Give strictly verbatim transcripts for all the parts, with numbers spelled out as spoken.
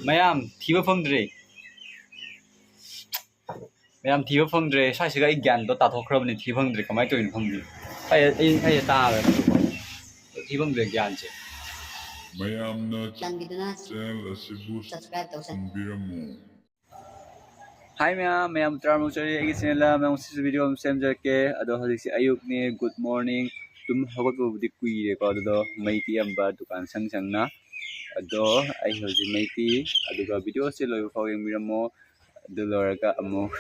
ꯃꯌꯥꯝ ꯊꯤꯕ ꯐꯪꯗ꯭ꯔꯦ꯫ ꯃꯌꯥꯝ ꯊꯤꯕ ꯐꯪꯗ꯭ꯔꯦ꯫ ꯁ꯭ꯋꯥꯏꯁꯤꯒ ꯑꯩ ꯒ꯭ꯌꯥꯟꯗꯣ ꯇꯥꯊꯣꯛꯈ꯭ꯔꯕꯅꯤ꯫ ꯊꯤꯕ ꯐꯪꯗ꯭ꯔꯦ꯫ ꯀꯃꯥꯏꯅ ꯇꯧꯔꯤꯅꯣ ꯈꯪꯗꯦ꯫ ꯑꯩ ꯑꯩ ꯑꯩ ꯇꯥꯔꯦ꯫ ꯊꯤꯕ ꯐꯪꯗ꯭ꯔꯦ ꯒ꯭ꯌꯥꯟꯁꯦ꯫ ꯃꯌꯥꯝꯅ ꯆꯥꯟꯕꯤꯗꯨꯅ channel ꯑꯁꯤꯕꯨ subscribe ꯇꯧꯁꯟꯕꯤꯔꯝꯃꯨ꯫ ꯍꯥꯏ ꯃꯌꯥꯝ, ꯃꯌꯥꯝ ꯇꯔꯥꯃꯨꯛ ꯆꯠꯂꯤ ꯑꯩꯒꯤ channel ꯗ꯫ ꯃꯌꯥꯝ ꯉꯁꯤꯁꯨ video ꯑꯃ ꯁꯦꯝꯖꯔꯛꯀꯦ꯫ ꯑꯗꯣ ꯍꯧꯖꯤꯛꯁꯦ ꯑꯌꯨꯛꯅꯦ, good morning꯫ ꯇꯨꯝ ꯍꯧꯒꯠꯄꯕꯨꯗꯤ ꯀꯨꯏꯔꯦꯀꯣ, ꯑꯗꯨꯗꯣ ꯃꯩ ꯇꯤꯛꯑꯝꯕ ꯗꯨꯀꯥꯟ ꯁꯪ ꯁꯪꯅ꯫ ꯑꯗꯣ ꯑꯩ ꯍꯧꯖꯤꯛ ꯃꯩ ꯇꯤꯛꯏ, ꯑꯗꯨꯒ video ꯁꯦ ꯂꯣꯏꯕ ꯐꯥꯎ ꯌꯦꯡꯕꯤꯔꯝꯃꯣ꯫ ꯑꯗꯨ ꯂꯣꯏꯔꯒ ꯑꯃꯨꯛ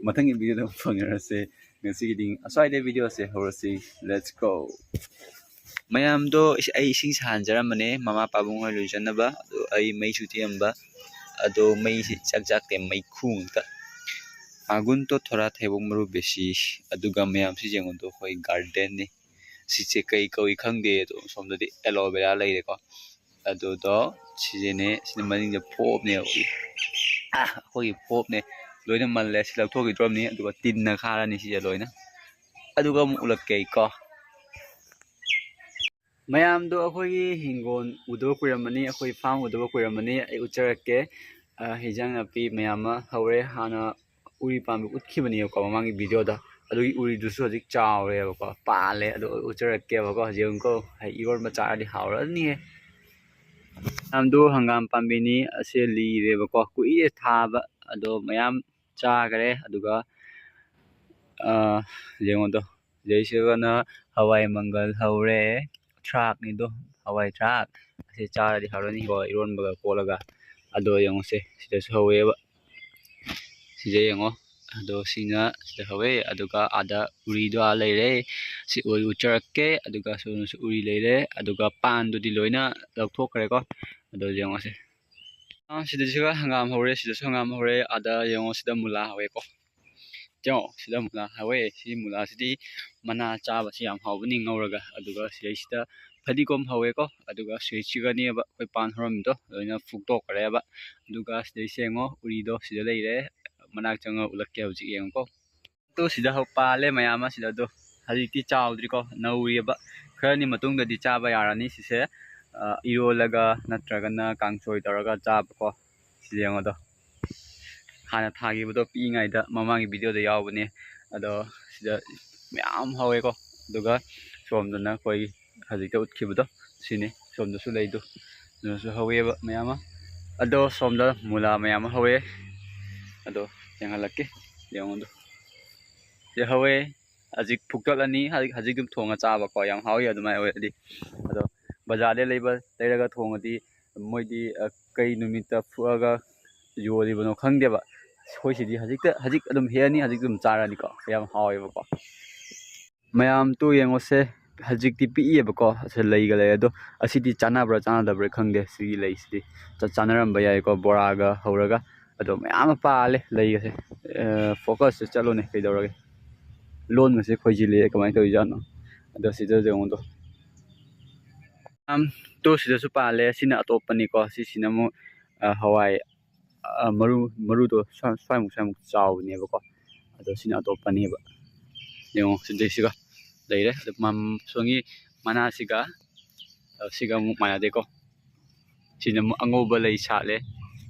ꯃꯊꯪꯒꯤ video ꯗ ꯑꯃꯨꯛ ꯐꯪꯅꯔꯁꯦ꯫ ꯉꯁꯤꯒꯤꯗꯤ ꯑꯁ꯭ꯋꯥꯏꯗꯩ video ꯁꯦ ꯍꯧꯔꯁꯤ꯫ Let's go꯫ ꯃꯌꯥꯝꯗꯣ ꯏꯁ-, ꯑꯩ ꯏꯁꯤꯡ ꯁꯥꯍꯟꯖꯔꯝꯕꯅꯦ ꯃꯃꯥ ꯄꯥꯕꯨꯡ ꯍꯣꯏ ꯂꯨꯖꯅꯕ꯫ ꯑꯗꯣ ꯑꯩ ꯃꯩꯁꯨ ꯇꯤꯛꯑꯝꯕ꯫ ꯑꯗꯣ ꯃꯩꯁꯤ ꯆꯥꯛ ꯆꯥꯛꯇꯦ, ꯃꯩꯈꯨ ꯉꯥꯛꯇ꯫ ꯃꯥꯒꯨꯟꯇꯣ ꯊꯣꯔꯥ ꯊꯩꯕꯣꯡ ꯃꯔꯨ ꯕꯦꯁꯤ꯫ ꯑꯗꯨꯒ ꯃꯌꯥꯝꯁꯤ ꯌꯦꯡꯉꯨꯗꯣ, ꯑꯩꯈꯣꯏ garden ꯅꯤ꯫ ꯁꯤꯁꯦ ꯀꯩ ꯀꯧꯏ ꯈꯪꯗꯦ꯫ ꯑꯗꯣ ꯁꯣꯝꯗꯗꯤ aloe vera ꯂꯩꯔꯦꯀꯣ꯫ ꯑꯗꯨꯗꯣ ꯁꯤꯁꯤꯅꯦ, ꯁꯤꯅ ꯃꯅꯤꯡꯗ ꯐꯣꯞꯅꯦꯕ꯫ ꯑꯥ, ꯑꯩꯈꯣꯏꯒꯤ ꯐꯣꯞꯅꯦ꯫ ꯂꯣꯏꯅ ꯃꯜꯂꯦ꯫ ꯁꯤ ꯂꯧꯊꯣꯛꯈꯤꯗ꯭ꯔꯣꯝꯅꯤ, ꯑꯗꯨꯒ ꯇꯤꯟꯅ ꯈꯥꯔꯅꯤ ꯁꯤꯁꯦ ꯂꯣꯏꯅ꯫ ꯑꯗꯨꯒ ꯑꯃꯨꯛ ꯎꯠꯂꯛꯀꯦ ꯑꯩ ꯀꯣ꯫ ꯃꯌꯥꯝꯗꯣ ꯑꯩꯈꯣꯏꯒꯤ ꯍꯤꯡꯒꯣꯜ ꯎꯗꯕ ꯀꯨꯏꯔꯝꯃꯅꯤ, ꯑꯩꯈꯣꯏ farm ꯎꯗꯕ ꯀꯨꯏꯔꯝꯃꯅꯤ꯫ ꯑꯩ ꯎꯠꯆꯔꯛꯀꯦ꯫ ꯑ, ꯍꯤꯟꯖꯥꯡ ꯅꯥꯄꯤ ꯃꯌꯥꯝ ꯑꯃ ꯍꯧꯔꯦ꯫ ꯍꯥꯟꯅ ꯎꯔꯤ ꯄꯥꯝꯕꯤ ꯎꯠꯈꯤꯕꯅꯦꯕꯀꯣ ꯃꯃꯥꯡꯒꯤ video ꯗ꯫ ꯑꯗꯨꯒꯤ ꯎꯔꯤꯗꯨꯁꯨ ꯍꯧꯖꯤꯛ ꯆꯥꯎꯔꯦꯕꯀꯣ, ꯄꯥꯜꯂꯦ꯫ ꯑꯗꯨ ꯎꯠꯆꯔꯛꯀꯦꯕꯀꯣ꯫ ꯍꯧꯖꯤꯛ ꯌꯦꯡꯉꯨꯀꯣ, ꯍꯩ ꯏꯔꯣꯟꯕ ꯆꯥꯔꯗꯤ ꯍꯥꯎꯔꯅꯤꯍꯦ꯫ ꯃꯌꯥꯝꯗꯣ ꯍꯪꯒꯥꯝ ꯄꯥꯝꯕꯤꯅꯤ, ꯑꯁꯦ ꯂꯤꯔꯦꯕꯀꯣ, ꯀꯨꯏꯔꯦ ꯊꯥꯕ꯫ ꯑꯗꯣ ꯃꯌꯥꯝ ꯆꯥꯈꯔꯦ꯫ ꯑꯗꯨꯒ, ꯑ, ꯌꯦꯡꯉꯣꯗꯣ, ꯁꯤꯗꯩꯁꯤꯗꯅ ꯍꯋꯥꯏ ꯃꯪꯒꯜ ꯍꯧꯔꯦ, ꯊ꯭ꯔꯥꯛꯅꯤꯗꯣ, ꯍꯋꯥꯏ ꯊ꯭ꯔꯥꯛ꯫ ꯑꯁꯤ ꯆꯥꯔꯗꯤ ꯍꯥꯎꯔꯅꯤꯀꯣ, ꯏꯔꯣꯟꯕꯒ ꯀꯣꯠꯂꯒ꯫ ꯑꯗꯣ ꯌꯦꯡꯉꯨꯁꯦ, ꯁꯤꯗꯁꯨ ꯍꯧꯋꯦꯕ꯫ ꯁꯤꯗ ꯌꯦꯡꯉꯣ꯫ ꯑꯗꯣ ꯁꯤꯅ ꯁꯤꯗ ꯍꯧꯋꯦ꯫ ꯑꯗꯨꯒ ꯑꯥꯗ ꯎꯔꯤꯗꯣ ꯑꯥ ꯂꯩꯔꯦ꯫ ꯁꯤ ꯎꯔꯤ ꯎꯠꯆꯔꯛꯀꯦ꯫ ꯑꯗꯨꯒ ꯁꯣꯝꯗꯁꯨ ꯎꯔꯤ ꯂꯩꯔꯦ꯫ ꯑꯗꯨꯒ ꯄꯥꯟꯗꯨꯗꯤ ꯂꯣꯏꯅ ꯂꯧꯊꯣꯛꯈ꯭ꯔꯦꯀꯣ꯫ ꯑꯗꯣ ꯌꯦꯡꯉꯣꯁꯦ꯫ ꯑ, ꯁꯤꯗꯁꯨ ꯍꯪꯒꯥꯝ ꯍꯧꯔꯦ, ꯁꯤꯗꯁꯨ ꯍꯪꯒꯥꯝ ꯍꯧꯔꯦ꯫ ꯑꯥꯗ ꯌꯦꯡꯉꯣ, ꯁꯤꯗ ꯃꯨꯂꯥ ꯍꯧꯋꯦꯀꯣ꯫ ꯌꯦꯡꯉꯣ, ꯁꯤꯗ ꯃꯨꯂꯥ ꯍꯧꯋꯦ꯫ ꯁꯤ ꯃꯨꯂꯥꯁꯤꯗꯤ ꯃꯅꯥ ꯆꯥꯕꯁꯤ ꯌꯥꯝ ꯍꯥꯎꯕꯅꯤ ꯉꯧꯔꯒ꯫ ꯑꯗꯨꯒ ꯁꯤꯗꯩꯁꯤꯗ ꯐꯗꯤꯒꯣꯝ ꯍꯧꯋꯦꯀꯣ꯫ ꯑꯗꯨꯒ sweet chilli ꯅꯦꯕ ꯑꯩꯈꯣꯏ ꯄꯥꯟ ꯍꯧꯔꯝꯃꯤꯗꯣ, ꯂꯣꯏꯅ ꯐꯨꯛꯇꯣꯛꯈ꯭ꯔꯦꯕ꯫ ꯑꯗꯨꯒ ꯁꯤꯗꯩꯁꯤ ꯌꯦꯡꯉꯣ, ꯎꯔꯤꯗꯣ ꯁꯤꯗ ꯂꯩꯔꯦ꯫ ꯃꯅꯥꯛ ꯆꯪꯉ ꯎꯠꯂꯛꯀꯦ ꯍꯧꯖꯤꯛ, ꯌꯦꯡꯉꯨꯀꯣ꯫ ꯑꯗꯣ ꯁꯤꯗ ꯍꯧ-, ꯄꯥꯜꯂꯦ ꯃꯌꯥꯝ ꯑꯃ ꯁꯤꯗ꯫ ꯑꯗꯣ ꯍꯧꯖꯤꯛꯇꯤ ꯆꯥꯎꯗ꯭ꯔꯤꯀꯣ, ꯅꯧꯔꯤꯑꯕ꯫ ꯈꯔꯅꯤ ꯃꯇꯨꯡꯗꯗꯤ ꯆꯥꯕ ꯌꯥꯔꯅꯤ ꯁꯤꯁꯦ꯫ ꯑ, ꯏꯔꯣꯜꯂꯒ ꯅꯠꯇ꯭ꯔꯒꯅ ꯀꯥꯡꯁꯣꯏ ꯇꯧꯔꯒ ꯆꯥꯕꯀꯣ꯫ ꯌꯦꯡꯉꯣꯗꯣ, ꯍꯥꯟꯅ ꯊꯥꯈꯤꯕꯗꯣ ꯄꯤꯛꯏꯉꯩꯗ ꯃꯃꯥꯡꯒꯤ ꯚꯤꯗꯤꯑꯣꯗ ꯌꯥꯎꯕꯅꯦ꯫ ꯑꯗꯣ ꯁꯤꯗ ꯃꯌꯥꯝ ꯍꯧꯋꯦꯀꯣ꯫ ꯑꯗꯨꯒ ꯁꯣꯝꯗꯅ ꯑꯩꯈꯣꯏ ꯍꯧꯖꯤꯛꯇ ꯎꯠꯈꯤꯕꯗꯣ ꯁꯤꯅꯤ꯫ ꯁꯣꯝꯗꯁꯨ ꯂꯩꯗꯣ, ꯑꯗꯨꯅꯁꯨ ꯍꯧꯋꯦꯕ ꯃꯌꯥꯝ ꯑꯃ꯫ ꯑꯗꯣ ꯁꯣꯝꯗ ꯃꯨꯂꯥ ꯃꯌꯥꯝ ꯑꯃ ꯍꯧꯋꯦ꯫ ꯑꯗꯣ ꯌꯦꯡꯍꯜꯂꯛꯀꯦ, ꯌꯦꯡꯉꯣꯗꯣ꯫ ꯁꯤ ꯍꯧꯋꯦ꯫ ꯍꯧꯖꯤꯛ ꯐꯨꯛꯇꯠꯂꯅꯤ꯫ ꯍꯧꯖꯤꯛ, ꯍꯧꯖꯤꯛ ꯑꯗꯨꯝ ꯊꯣꯡꯉ ꯆꯥꯕꯀꯣ, ꯌꯥꯝ ꯍꯥꯎꯋꯤ ꯑꯗꯨꯃꯥꯏꯅ ꯑꯣꯏꯔꯗꯤ꯫ ꯑꯗꯣ ꯕꯖꯥꯔꯗ ꯂꯩꯕ, ꯂꯩꯔꯒ ꯊꯣꯡꯉꯗꯤ ꯃꯣꯏꯗꯤ, ꯑ, ꯀꯩ ꯅꯨꯃꯤꯠꯇ ꯐꯨꯛꯑꯒ ꯌꯣꯜꯂꯤꯕꯅꯣ ꯈꯪꯗꯦꯕ꯫ ꯑꯩꯈꯣꯏ ꯁꯤꯗꯤ ꯍꯧꯖꯤꯛꯇ, ꯍꯧꯖꯤꯛ ꯑꯗꯨꯝ ꯍꯦꯛꯑꯅꯤ, ꯍꯧꯖꯤꯛ ꯑꯗꯨꯝ ꯆꯥꯔꯅꯤꯀꯣ꯫ ꯌꯥꯝ ꯍꯥꯎꯋꯦꯕꯀꯣ꯫ ꯃꯌꯥꯝ ꯇꯨ ꯌꯦꯡꯉꯣꯁꯦ, ꯍꯧꯖꯤꯛꯇꯤ ꯄꯤꯛꯏꯕꯀꯣ꯫ ꯑꯁꯤ ꯂꯩꯒ ꯂꯩ, ꯑꯗꯣ ꯑꯁꯤꯗꯤ ꯆꯥꯅꯕ꯭ꯔꯥ ꯆꯥꯅꯗꯕ꯭ꯔꯥ ꯈꯪꯗꯦ꯫ ꯁꯤꯒꯤ ꯂꯩꯁꯤꯗꯤ ꯆꯥ-, ꯆꯥꯅꯔꯝꯕ ꯌꯥꯏꯀꯣ, ꯕꯣꯔꯥꯒ ꯍꯧꯔꯒ꯫ ꯑꯗꯣ ꯃꯌꯥꯝ ꯑꯃ ꯄꯥꯜꯂꯦ ꯂꯩꯒꯁꯦ꯫ ꯑ, focus ꯁꯦ ꯆꯠꯂꯣꯅꯦ, ꯀꯩꯗꯧꯔꯒꯦ? ꯂꯣꯟꯒꯁꯦ ꯈꯣꯏꯖꯤꯜꯂꯛꯑꯦ, ꯀꯃꯥꯏꯅ ꯇꯧꯔꯤꯖꯥꯠꯅꯣ? ꯑꯗꯣ ꯁꯤꯗ ꯌꯦꯡꯉꯣꯗꯣ꯫ ꯃꯌꯥꯝ ꯇꯨ ꯁꯤꯗꯁꯨ ꯄꯥꯜꯂꯦ꯫ ꯁꯤꯅ ꯑꯇꯣꯞꯄꯅꯤꯀꯣ꯫ ꯁꯤꯁꯤꯅ ꯑꯃꯨꯛ, ꯑ, ꯍꯋꯥꯏ, ꯑ, ꯃꯔꯨ, ꯃꯔꯨꯗꯣ ꯁ꯭ꯋꯥꯏ-, ꯁ꯭ꯋꯥꯏꯃꯨꯛ, ꯁ꯭ꯋꯥꯏꯃꯨꯛ ꯆꯥꯎꯕꯅꯦꯕꯀꯣ꯫ ꯑꯗꯣ ꯁꯤꯅ ꯑꯇꯣꯞꯄꯅꯦꯕ꯫ ꯌꯦꯡꯉꯣ, ꯁꯤꯗꯩꯁꯤꯒ ꯂꯩꯔꯦ꯫ ꯑꯗꯣ ꯃꯝ-, ꯁꯣꯝꯒꯤ ꯃꯅꯥꯁꯤꯒ, ꯑ, ꯁꯤꯒ ꯑꯃꯨꯛ ꯃꯥꯟꯅꯗꯦꯀꯣ꯫ ꯁꯤꯅ ꯑꯃꯨꯛ ꯑꯉꯧꯕ ꯂꯩ ꯁꯥꯠꯂꯦ,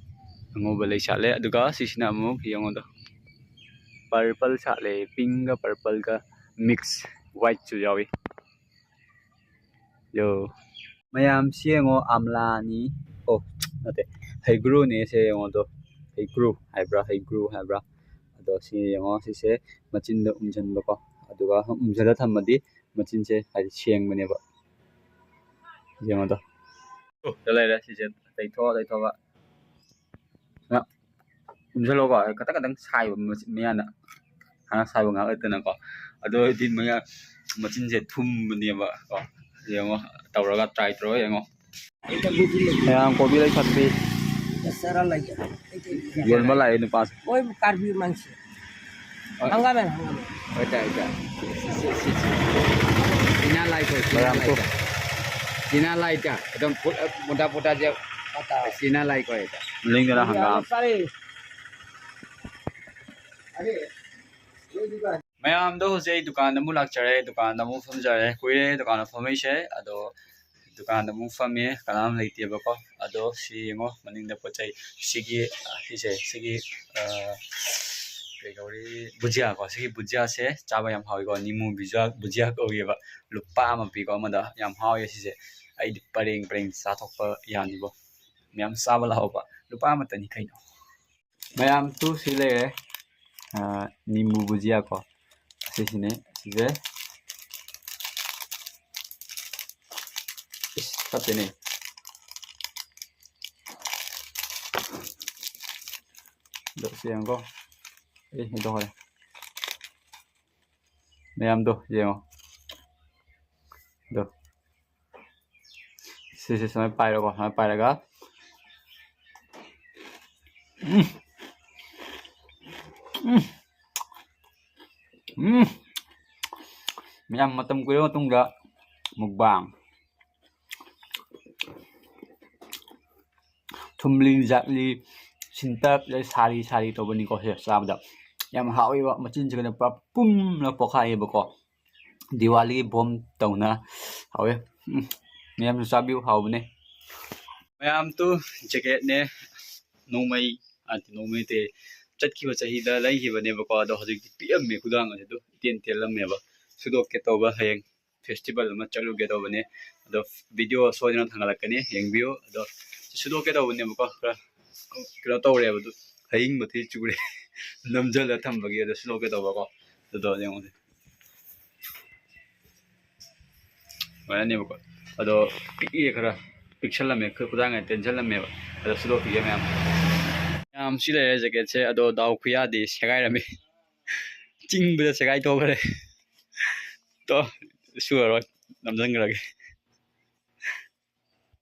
ꯑꯉꯧꯕ ꯂꯩ ꯁꯥꯠꯂꯦ꯫ ꯑꯗꯨꯒ ꯁꯤꯁꯤꯅ ꯑꯃꯨꯛ ꯌꯦꯡꯉꯣꯗꯣ, purple ꯁꯥꯠꯂꯦ, pink ꯒ purple ꯒ mix, white ꯁꯨ ꯌꯥꯎꯏ꯫ ꯌꯣ꯫ ꯃꯌꯥꯝ ꯁꯤ ꯌꯦꯡꯉꯣ, ꯑꯝꯂꯥꯅꯤ꯫ ꯑꯣ, ꯅꯠꯇꯦ, ꯍꯩꯒ꯭ꯔꯨꯅꯦ꯫ ꯁꯦ ꯌꯦꯡꯉꯣ ꯑꯗꯣ, ꯍꯩꯒ꯭ꯔꯨ ꯍꯥꯏꯕ꯭ꯔꯥ, ꯍꯩꯒ꯭ꯔꯨ ꯍꯥꯏꯕ꯭ꯔꯥ? ꯑꯗꯣ ꯁꯤ ꯌꯦꯡꯉꯣ, ꯁꯤꯁꯦ ꯃꯆꯤꯟꯗ ꯎꯝꯖꯟꯕꯀꯣ꯫ ꯑꯗꯨꯒ ꯎꯝꯖꯜꯂ ꯊꯝꯃꯗꯤ ꯃꯆꯤꯟꯁꯦ ꯍꯥꯏꯗꯤ ꯁꯦꯡꯕꯅꯦꯕ꯫ ꯌꯦꯡꯉꯣ ꯑꯗꯣ꯫ ꯑꯣ, ꯁꯤꯗ ꯂꯩꯔꯦ꯫ ꯁꯤꯁꯦ ꯇꯩꯊꯣꯛꯑ ꯇꯩꯊꯣꯛꯑꯒ ꯎꯝꯁꯜꯂꯣꯀꯣ꯫ ꯈꯇꯪ ꯈꯇꯪ ꯁꯥꯏꯕ ꯃꯆꯤꯟ ꯃꯌꯥꯅ꯫ ꯍꯥꯟꯅ ꯁꯥꯏꯕ ꯉꯥꯏꯍꯥꯛ ꯂꯩꯇꯅꯀꯣ꯫ ꯑꯗꯨ ꯑꯣꯏꯔꯗꯤ ꯃꯌꯥ ꯃꯆꯤꯟꯁꯦ ꯊꯨꯝꯕꯅꯦꯕ ꯀꯣ꯫ ꯌꯦꯡꯉꯣ, ꯇꯧꯔꯒ try ꯇꯧꯔꯒ ꯌꯦꯡꯉꯣ꯫ ꯃꯌꯥꯝ ꯀꯣꯕꯤ ꯂꯩ ꯁꯥꯠꯄꯤ꯫ ꯌꯣꯟꯕ ꯂꯥꯛꯑꯦ ꯅꯨꯄꯥꯁꯦ꯫ ꯃꯣꯏꯕꯨ ꯀꯥꯔꯕꯤ ꯃꯥꯡꯁꯤ꯫ ꯍꯣꯏ꯫ ꯍꯪꯒꯥꯝ ꯍꯪꯒꯥꯝ꯫ ꯍꯣꯏ, ꯇꯥꯏ, ꯇꯥꯏ꯫ ꯁꯤ, ꯁꯤ, ꯁꯤ, ꯁꯤ꯫ ꯆꯤꯅꯥ ꯂꯥꯏ ꯀꯣꯏ, ꯆꯤꯅꯥ ꯃꯌꯥꯝ ꯂꯥꯏ ꯇꯣ꯫ ꯀꯣꯏ꯫ ꯆꯤꯅꯥ ꯂꯥꯏ ꯀꯣꯏ꯫ ꯑꯗꯨꯝ ꯐꯨꯠ-, ꯃꯣꯇꯥ ꯃꯣꯇꯥ ꯖꯦ꯫ ꯆꯤꯅꯥ ꯂꯥꯏ ꯀꯣꯏ꯫ ꯃꯅꯤꯡꯗꯅ ꯍꯪꯒꯥꯝ꯫ ꯃꯌꯥꯝꯗꯣ ꯍꯧꯖꯤꯛ ꯑꯩ ꯗꯨꯀꯥꯟꯗ ꯑꯃꯨꯛ ꯂꯥꯛꯆꯔꯦ, ꯗꯨꯀꯥꯟꯗ ꯑꯃꯨꯛ ꯐꯝꯖꯔꯦ꯫ ꯀꯨꯏꯔꯦ ꯗꯨꯀꯥꯟꯗ ꯐꯝꯃꯛꯏꯁꯦ꯫ ꯑꯗꯣ ꯗꯨꯀꯥꯟꯗ ꯑꯃꯨꯛ ꯐꯝꯃꯦ, ꯀꯅꯥꯝ ꯂꯩꯇꯦꯕꯀꯣ꯫ ꯑꯗꯣ ꯁꯤ ꯌꯦꯡꯉꯣ, ꯃꯅꯤꯡꯗ ꯄꯣꯠ ꯆꯩ꯫ ꯁꯤꯒꯤ, ꯁꯤꯁꯦ, ꯁꯤꯒꯤ, ꯑ, ꯀꯩ ꯀꯧꯔꯤ, ꯕꯨꯖꯤꯌꯥ ꯀꯣ꯫ ꯁꯤꯒꯤ ꯕꯨꯖꯤꯌꯥꯁꯦ ꯆꯥꯕ ꯌꯥꯝ ꯍꯥꯎꯋꯤꯀꯣ꯫ ꯅꯤꯃꯨ ꯕꯨꯖꯤꯌꯥ, ꯕꯨꯖꯤꯌꯥ ꯀꯧꯋꯦꯕ꯫ ꯂꯨꯄꯥ ꯑꯃ ꯄꯤꯀꯣ ꯑꯃꯗ꯫ ꯌꯥꯝ ꯍꯥꯎꯋꯦ ꯁꯤꯁꯦ꯫ ꯑꯩꯗꯤ ꯄꯔꯦꯡ ꯄꯔꯦꯡ ꯆꯥꯊꯣꯛꯄ ꯌꯥꯅꯤꯕꯣ꯫ ꯃꯌꯥꯝ ꯆꯥꯕ ꯂꯥꯛꯑꯣꯕ꯫ ꯂꯨꯄꯥ ꯑꯃꯇꯅꯤ ꯀꯩꯅꯣ꯫ ꯃꯌꯥꯝ ꯇꯨ ꯁꯤ ꯂꯩꯔꯦ꯫ ꯑ, ꯅꯤꯝꯕꯨ ꯕꯨꯖꯤꯌꯥ ꯀꯣ꯫ ꯑꯁꯤꯁꯤꯅꯦ꯫ ꯁꯤꯁꯦ꯫ ꯏꯁ, ꯐꯠꯇꯦꯅꯦ꯫ ꯑꯗꯣ ꯁꯤ ꯌꯦꯡꯉꯣ꯫ ꯑꯦ, ꯍꯦꯟꯗꯣꯛꯈ꯭ꯔꯦ꯫ ꯃꯌꯥꯝꯗꯣ ꯌꯦꯡꯉꯣ꯫ ꯑꯗꯣ ꯁꯤꯁꯦ ꯁꯨꯃꯥꯏꯅ ꯄꯥꯏꯔꯣꯀꯣ꯫ ꯁꯨꯃꯥꯏꯅ ꯄꯥꯏꯔꯒ, ꯎꯝ꯫ ꯎꯝ꯫ ꯎꯝ꯫ ꯃꯌꯥꯝ, ꯃꯇꯝ ꯀꯨꯏꯔꯕ ꯃꯇꯨꯡꯗ ꯃꯨꯛꯕꯥꯡ꯫ ꯊꯨꯝꯂꯤ ꯖꯥꯠꯂꯤ, ꯁꯤꯟꯇꯛ, ꯑꯗꯩ ꯁꯥꯔꯤ ꯁꯥꯔꯤ ꯇꯧꯕꯅꯤꯀꯣ ꯁꯦ ꯆꯥꯕꯗ꯫ ꯌꯥꯝ ꯍꯥꯎꯋꯦꯕ, ꯃꯆꯤꯟꯁꯤꯒꯅꯦ ꯄꯨꯔꯥ ꯄꯨꯝꯅ ꯄꯣꯛꯈꯥꯏꯌꯦꯕꯀꯣ꯫ ꯗꯤꯋꯥꯂꯤ ꯕꯣꯝ ꯇꯧꯅ ꯍꯥꯎꯋꯦ꯫ ꯎꯝ, ꯃꯌꯥꯝꯁꯨ ꯆꯥꯕꯤꯌꯨ, ꯍꯥꯎꯕꯅꯦ꯫ ꯃꯌꯥꯝ ꯇꯨ ꯖꯦꯀꯦꯠꯅꯦ, ꯅꯣꯡꯃꯩ, ꯑ, ꯅꯣꯡꯃꯩ ꯅꯠꯇꯦ, ꯆꯠꯈꯤꯕ ꯆꯍꯤꯗ ꯂꯩꯈꯤꯕꯅꯦꯕꯀꯣ꯫ ꯑꯗꯣ ꯍꯧꯖꯤꯛꯇꯤ ꯄꯤꯛꯑꯝꯃꯦ, ꯈꯨꯗꯥꯡ ꯑꯁꯤꯗꯣ ꯏꯇꯦꯟ ꯇꯦꯜꯂꯝꯃꯦꯕ꯫ ꯁꯨꯗꯣꯛꯀꯦ ꯇꯧꯕ, ꯍꯌꯦꯡ ꯐꯦꯁꯇꯤꯚꯦꯜ ꯑꯃ ꯆꯠꯂꯨꯒꯦ ꯇꯧꯕꯅꯦ꯫ ꯑꯗꯣ ꯚꯤꯗꯤꯑꯣ ꯁꯣꯏꯗꯅ ꯊꯥꯡꯒꯠꯂꯛꯀꯅꯤ, ꯌꯦꯡꯕꯤꯌꯨ꯫ ꯑꯗꯣ ꯁꯨꯗꯣꯛꯀꯦ ꯇꯧꯕꯅꯦꯕꯀꯣ, ꯈꯔ ꯀꯩꯅꯣ ꯇꯧꯔꯦꯕ, ꯑꯗꯨ ꯍꯌꯤꯡꯕ ꯊꯤ ꯆꯨꯔꯦ꯫ ꯅꯝꯁꯤꯜꯂ ꯊꯝꯕꯒꯤ꯫ ꯑꯗꯣ ꯁꯨꯗꯣꯛꯀꯦ ꯇꯧꯕꯀꯣ꯫ ꯑꯗꯣ ꯌꯦꯡꯉꯨꯁꯦ꯫ ꯁꯨꯃꯥꯏꯅꯅꯦꯕꯀꯣ꯫ ꯑꯗꯣ ꯄꯤꯛꯏ ꯈꯔ, ꯄꯤꯛꯁꯜꯂꯝꯃꯦ, ꯈꯨ-, ꯈꯨꯗꯥꯡ ꯇꯦꯟꯁꯜꯂꯝꯃꯦꯕ꯫ ꯑꯗꯣ ꯁꯨꯗꯣꯛꯈꯤꯒꯦ ꯃꯌꯥꯝ꯫ ꯃꯌꯥꯝ ꯁꯤ ꯂꯩꯔꯦ ꯖꯦꯀꯦꯠꯁꯦ꯫ ꯑꯗꯣ ꯗꯥꯎ ꯈꯨꯌꯥꯗꯤ ꯁꯦꯒꯥꯏꯔꯝꯃꯤ꯫ ꯆꯤꯡꯕꯗ ꯁꯦꯒꯥꯏ ꯊꯣꯛꯈ꯭ꯔꯦ꯫ ꯇꯣ, ꯁꯨꯔꯔꯣꯏ, ꯅꯝꯁꯤꯟꯈ꯭ꯔꯒꯦ꯫